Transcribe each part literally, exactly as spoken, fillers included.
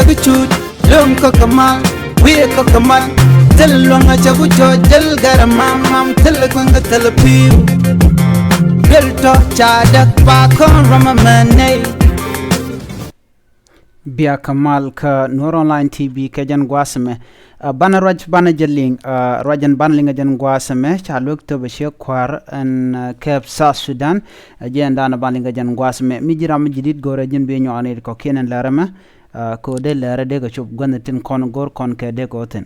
Kä cuc luäŋ kä kä mal, wi̱i̱ kä kä mal. Thil luäŋ a cɛ ku cɔc, thil gɛr a mam mam, thil kueŋ kä thil pi̱w. Thil tɔ ca däk pa kɔn ram a mɛ nɛy. Bia kä mal kä Nuɔr Online T V kɛ jɛn gua̱a̱th ɛmɛ. Ɛ, banɛ ruac banɛ jɛ liŋ, ɛ, ruac ɛn banɛ liŋ ɛ jɛn gua̱a̱th ɛmɛ, ca luek thöp ɛ ciek kua̱r ɛn, ɛ, kɛp South Sudan. Ɛ, jɛ ɛn danɛ banɛ liŋ ɛ jɛn gua̱a̱th ɛmɛ. Mi ji̱ ram mi ji̱ di̱t go̱rɛ ji̱n bi nyɔk anit kɔ kiɛn ɛn lɛr ɛmɛ. Ɛ, kɛ ɣöö dee lɛr ɛ dee kɛ cop guänh tin kɔn go̱r kɔn kɛ dee kɛ ɣöö thi̱n.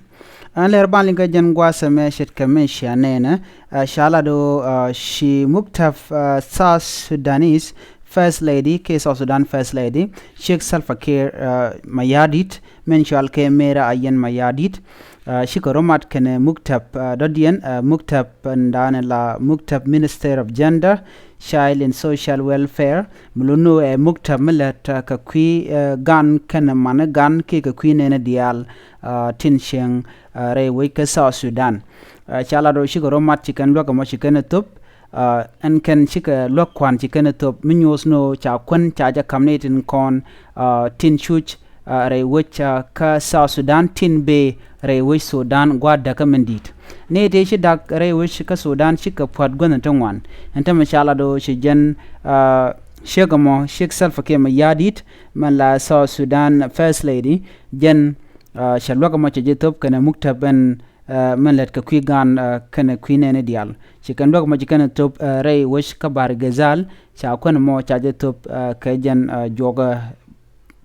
Ɛn lɛr banɛ liŋ ɛ jɛn gua̱a̱th ɛmɛ ce̱tkɛ mi cia nɛɛnɛ, ɛ, ca lat ɣöö, ɛ, ci muktab, ɛ, South Sudanese First Lady, kɛ South Sudan First Lady, Sheikh Salva Kiir, ɛ, Mayardit, min cɔal kɛ Meira Ayɛn Mayardit, ɛ, cikɛ rɔ mat kɛnɛ muktab, ɛ, dɔ̱diɛn, ɛ, muktab ɛn danɛ la muktab Minister of Gender, Child and Social Welfare, mi lot ni ɣöö ɛ muktab mi lät, ɛ, kɛ kui̱, ɛ, gan kɛnɛ mani gan kiɛ kɛ kui̱ nɛɛni diaal, ɛ, tin cieŋ, ɛ, rɛy wec kä South Sudan. Ɛ, ca lat ɣöö cikɛ rɔ mat ci kɛn luäk ɛmɔ ci kɛn ɛ thöp, ɛ, ɛn kɛn cikɛ luäk kua̱n ci kɛn ɛ thöp mi nyuɔ̱th ni ɣöö ca kuän ca jɛ ka̱m ni tin kɔn, ɛ, tin cuc, ɛ, rɛy wec, ɛ, kä South Sudan tin bëë rɛy wec Sudan gua̱a̱th däkä min di̱i̱t. Ni ti ci da̱k rɛy wec kä Sudan cikɛ pua̱t guänh ti ŋuan. Ɛn tämɛ ca lat ɣöö ci jɛn, ɛ, ciek ɛmɔ, ciek Salva Kiir Mayardit, min la South Sudan First Lady, jɛn, ɛ, cɛ luäk ɛmɔ cɛ jɛ thöp kɛnɛ muktab ɛn, ɛ, min lät kɛ kui̱ gan, ɛ, kɛnɛ kui̱ nɛɛni diaal. Ci kɛn luäk mɔ ci kɛn thöp, ɛ, rɛy wec kä Bahr el Ghazal, ca kuän mɔ ca jɛ thöp, ɛ, kɛ jɛn, ɛ, juɔk, ɛ,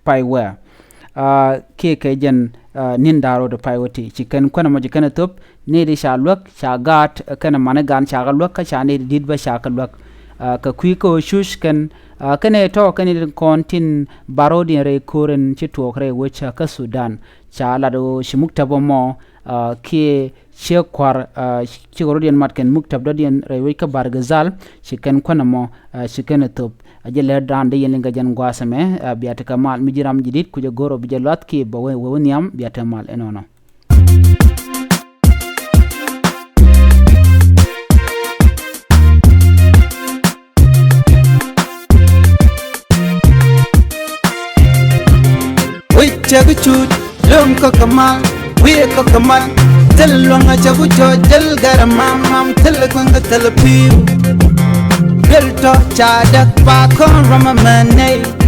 pay wɛɛ. Ɛ, kiɛ kɛ jɛn, ɛ, ni̱n da̱ŋ rɛw pay wä ti. Ci kɛn kuän mɔ ci kɛn thöp, ni di ca luäk, ca gaat, ɛ, kɛnɛ mani gan ca kɛ luäk, kä ca ni di di̱t bä ca kɛ luäk. Ɛ, kɛ kui̱ kä ɣöö cuc kɛn, ɛ, kɛnɛ tɔ̱ kɛnɛ tin kɔn tin bärɔwdiɛn rɛy ko̱r in ci tuɔɔk rɛy wec, ɛ, kä Sudan. Ca lat ɣöö ci muktab ɛmɔ, ɛ, kiɛ ciek kua̱r, ɛ, cikɛ rɔ̱diɛn mat kɛn muktab dɔ̱diɛn rɛy wec kä Bahr el Ghazal, ci kɛn kuän ɛmɔ, ɛ, ci kɛn thöp. Ɛ jɛ lɛr dan dee yɛn liŋ kɛ jɛn gua̱a̱th ɛmɛ, ɛ, bia tekɛ mal mi ji̱ ram ji̱ di̱t ku jɛ go̱r ɔ bi jɛ luath kiɛ bɛ wee, wee, wee nhiam bia tekɛ mal ɛnɔnɔ. Wec cɛ bi cuc, luäŋ kä kä mal, wi̱i̱ kä kä mal. Thil luäŋ a cɛ ku cɔc, thil gɛr a mam mam, thil kueŋ kä thil pi̱w. Thil tɔ ca däk pa kɔn ram a mɛ nɛy.